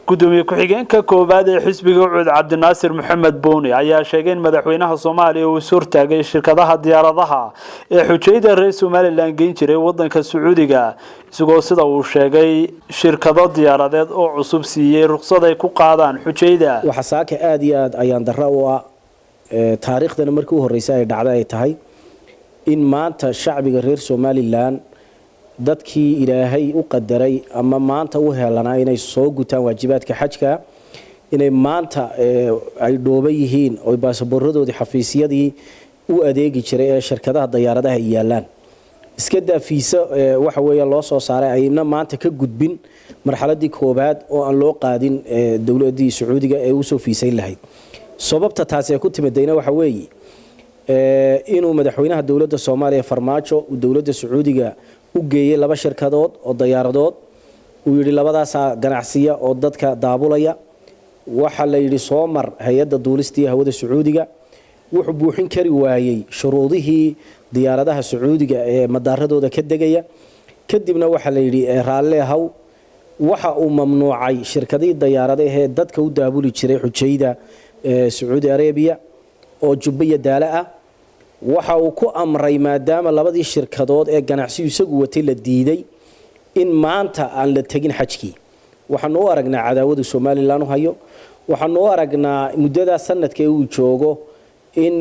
Gudoomiye ku-xigeenka koowaad ee xisbiga UCID, Cabdinaasir Maxamed Buuni, ayaa sheegay in madaxweynaha Soomaaliya uu ishortaagay shirkadaha diyaaradaha ee xujayda reer Somaliland geyn jiray wadanka Sacuudiga, isagoo sida uu sheegay shirkado diyaaradeed oo cusub siiyey ruqsad ay ku qaadaan xujayda. Waxaa saaka aada iyo aada ayaan darro u ah, taariikhdana markii u horreysay ay dhacday ay tahay in maanta shacbiga reer Somaliland, dadkii Ilaahay u qadaray ama maanta u helanaa inay soo gutaan waajibaadka xajka, inay maanta ay dhooban yihiin oy baasaboorradoodii xafiisyadii u adeegi jiray ee shirkadaha dayaaradaha ay yaalaan. Iska daa fiisa waxa weeye loo soo saaray, ayna maanta ka gudbin marxaladii koobaad oo aan loo qaadin dowladii Sacuudiga ee usoo fiisayn lahayd. Sababta taasi ay ku timidayna waxa weeye inuu madaxweynaha dowladda Soomaaliya, Farmaajo, uu dowladda Sacuudiga u geeyey laba shirkadood oo dayaaradood. Uu yidhi labadaasaa ganacsiya oo dadka daabulaya. Waxaa la yidhi soo mar hay-adda duulista iyo hawada Sacuudiga. Wuxuu buuxin kari waayey shuruudihii diyaaradaha Sacuudiga ee madaaradooda ka degaya. Kadibna waxaa la yidhi raalle haw. Waxa uu mamnuucay shirkadihii dayaaradahe dadka u daabuli jiray xujayda Sacuudi Arabiya oo jubbiya daale ah. Waxa uu ku amray, maadaama labadii shirkadood ee ganacsiyu isagu watay la diiday, in maanta aan la tegin xajkii. Waxaanu u aragnaa cadaawadu Somaliland u hayo. Waxaanu u aragnaa muddadaa sanadka ee uu joogo in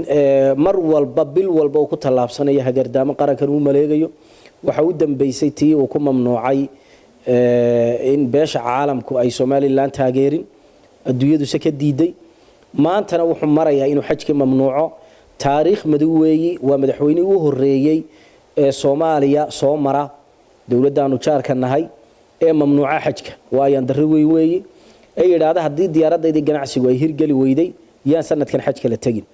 mar walba, bil walba, uu ku tallaabsanayo hagardaamo qarankan uu maleegayo. Waxa u dambeysay tii uu ku mamnuucay in beesha caalamku ay Somaliland taageerin, adduunyaduse ka diiday. Maantana wuxuu marayaa inuu xajkii mamnuuco. Taariikh madow weeyi. Waa madaxweynihii u horeeyey ee Soomaaliya soo mara, dowladdaanu jaarka nahay, ee mamnuuca xajka. Waa ayaan darro weyn weeyi, ee yidhaahda haddii diyaaradaydii ganacsigu ay hirgeli weyday, yaan sanadkan xajka la tegin.